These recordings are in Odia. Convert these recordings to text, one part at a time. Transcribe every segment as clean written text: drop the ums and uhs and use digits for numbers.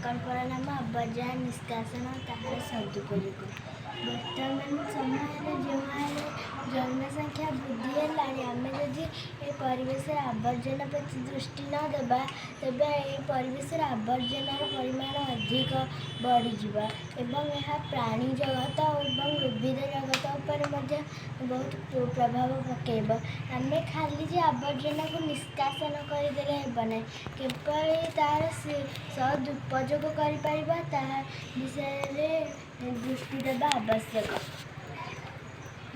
ପ୍ରକଳ୍ପର ନାମ ଆବର୍ଜନା ନିଷ୍କାସନ ତାହାର ସଦୁପଯୋଗ। ବର୍ତ୍ତମାନ ସମୟରେ ଯେଉଁ ହାରରେ ଜନସଂଖ୍ୟା ବୃଦ୍ଧି ହେଲାଣି, ଆମେ ଯଦି ଏ ପରିବେଶରେ ଆବର୍ଜନା ପ୍ରତି ଦୃଷ୍ଟି ନ ଦେବା, ତେବେ ଏ ପରିବେଶରେ ଆବର୍ଜନାର ପରିମାଣ ଅଧିକ ବଢ଼ିଯିବ ଏବଂ ଏହା ପ୍ରାଣୀ ଜଗତ ଏବଂ ଉଦ୍ଭିଦ ଜଗତ ଉପରେ ମଧ୍ୟ ବହୁତ କୁପ୍ରଭାବ ପକାଇବ। ଆମେ ଖାଲି ଯେ ଆବର୍ଜନାକୁ ନିଷ୍କାସନ କରିଦେଲେ ହେବ ନାହିଁ, କିପରି ତା'ର ସଦୁପଯୋଗ କରିପାରିବା, ତାହା ବିଷୟରେ ଦୃଷ୍ଟି ଦେବା ଆବଶ୍ୟକ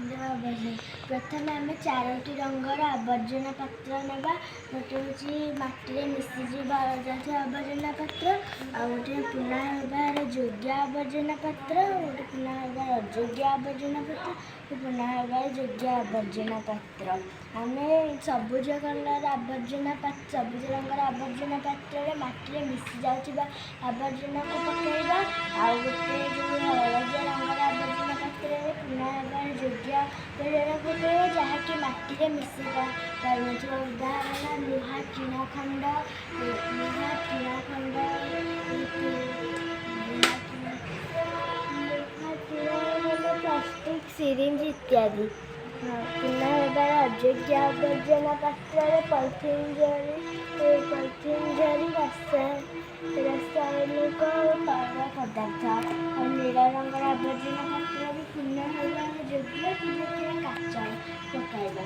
ଦେବା ଆବଶ୍ୟକ। ପ୍ରଥମେ ଆମେ ଚାରୋଟି ରଙ୍ଗର ଆବର୍ଜନା ପାତ୍ର ନେବା। ଗୋଟେ ହେଉଛି ମାଟିରେ ମିଶିଯିବା ଯାଉଥିବା ଆବର୍ଜନା ପାତ୍ର, ଆଉ ଗୋଟେ ପୁନଃବ୍ୟବହାର ଯୋଗ୍ୟ ଆବର୍ଜନା ପାତ୍ର, ଗୋଟେ ପୁନଃବ୍ୟବହାର ଅଯୋଗ୍ୟ ଆବର୍ଜନା ପାତ୍ର, ପୁନଃବ୍ୟବହାର ଯୋଗ୍ୟ ଆବର୍ଜନା ପାତ୍ର। ଆମେ ସବୁଜ କଲର୍ ଆବର୍ଜନା, ସବୁଜ ରଙ୍ଗର ଆବର୍ଜନା ପାତ୍ରରେ ମାଟିରେ ମିଶି ଯାଉଥିବା ଆବର୍ଜନାକୁ ପକାଇବା। ଆଉ ଗୋଟେ ଯେଉଁ ହଳଦିଆ ରଙ୍ଗର ଆବର୍ଜନା ପାତ୍ରରେ ପୁନଃବ୍ୟବହାର ଯୋଗ୍ୟ ଆବର୍ଜନା ପକାଇବା, ଯାହାକି ମାଟିରେ ମିଶି ପାରୁନଥିବ। ଉଦାହରଣ ଲୁହା ଟିଣ ଖଣ୍ଡ, ଲୁହା ଟିଣ ଖଣ୍ଡ, ଲୁହା ଟିଣ ଖଣ୍ଡ, ପ୍ଲାଷ୍ଟିକ୍ ସିରିଞ୍ଜ ଇତ୍ୟାଦି। ପୁନଃବ୍ୟବହାର ଅଯୋଗ୍ୟ ଆବର୍ଜନା ପାତ୍ରରେ ପଲିଥିନ୍ ଜରି, ପଲିଥିନ୍ ଜରି, ରାସାୟନିକ ଓ ତରଳ ପଦାର୍ଥ। ଆଉ ନୀଳ ରଙ୍ଗର ଆବର୍ଜନା ପାତ୍ରରେ ପୁନଃବ୍ୟବହାର ଯୋଗ୍ୟ, କିନ୍ତୁ ଏଥିରେ କାଚ ପକାଇବା।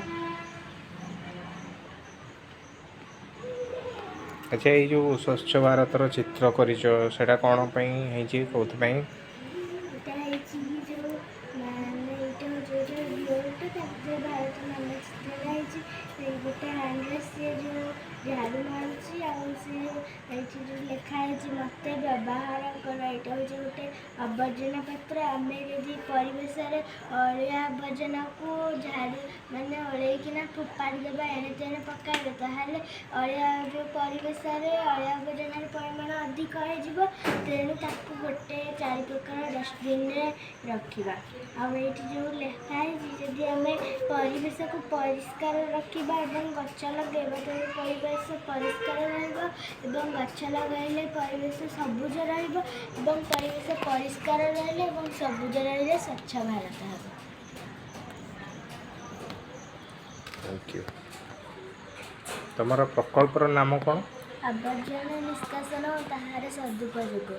ଆଚ୍ଛା, ଏଇ ଯେଉଁ ସ୍ୱଚ୍ଛ ଭାରତର ଚିତ୍ର କରିଛ, ସେଇଟା କ'ଣ ପାଇଁ ହେଇଛି, କେଉଁଥିପାଇଁ? ଏଇଟା ହେଇଛି କି ଯେଉଁ ମାନେ ଏଇଟା ହେଉଛି ଗୋଟେ ଗ୍ଲୋବଟା, ତା ଭିତରେ ଭାରତ ମାନଚିତ୍ରଟା ହେଇଛି। ସେଇ ଗୋଟେ ହ୍ୟାଣ୍ଡରେ ସିଏ ଯେଉଁ ଝାଡ଼ୁ ମାରୁଛି। ଆଉ ସିଏ ଏଇଠି ଯେଉଁ ଲେଖା ହେଇଛି, "ମୋତେ ବ୍ୟବହାର କର"। ଏଇଟା ହେଉଛି ଗୋଟେ ଆବର୍ଜନା ପାତ୍ର। ଆମେ ଯଦି ପରିବେଶରେ ଅଳିଆ ଆବର୍ଜନାକୁ ଝାଡ଼ୁ ମାନେ ଓଳେଇକିନା ଫୋପାଡ଼ି ଦେବା, ଏଣେ ତେଣେ ପକାଇବା, ତାହେଲେ ଅଳିଆ ଯେଉଁ ପରିବେଶରେ ଅଳିଆ ଆବର୍ଜନାର ପରିମାଣ ଅଧିକ ହେଇଯିବ। ତେଣୁ ତାକୁ ଗୋଟେ ଚାରି ପ୍ରକାର ଡଷ୍ଟବିନରେ ରଖିବା। ଆଉ ଏଇଠି ଯେଉଁ ଲେଖା ହେଇଛି, ଯଦି ଆମେ ପରିବେଶକୁ ପରିଷ୍କାର ରଖିବା ଏବଂ ଗଛ ଲଗାଇବା, ତେବେ ପରିବେଶ ପରିଷ୍କାର ରହିବ ଏବଂ ଗଛ ଲଗାଇଲେ ପରିବେଶ ସବୁଜ ରହିବ ଏବଂ ପରିବେଶ ପରିଷ୍କାର ରହିଲେ ଏବଂ ସବୁଜ ରହିଲେ ସ୍ୱଚ୍ଛ ଭାରତ ହେବ। Thank you. ତୁମର ପ୍ରକଳ୍ପର ନାମ କ'ଣ? ଆବର୍ଜନା ନିଷ୍କାସନ ଓ ତାହାର ସଦୁପଯୋଗ।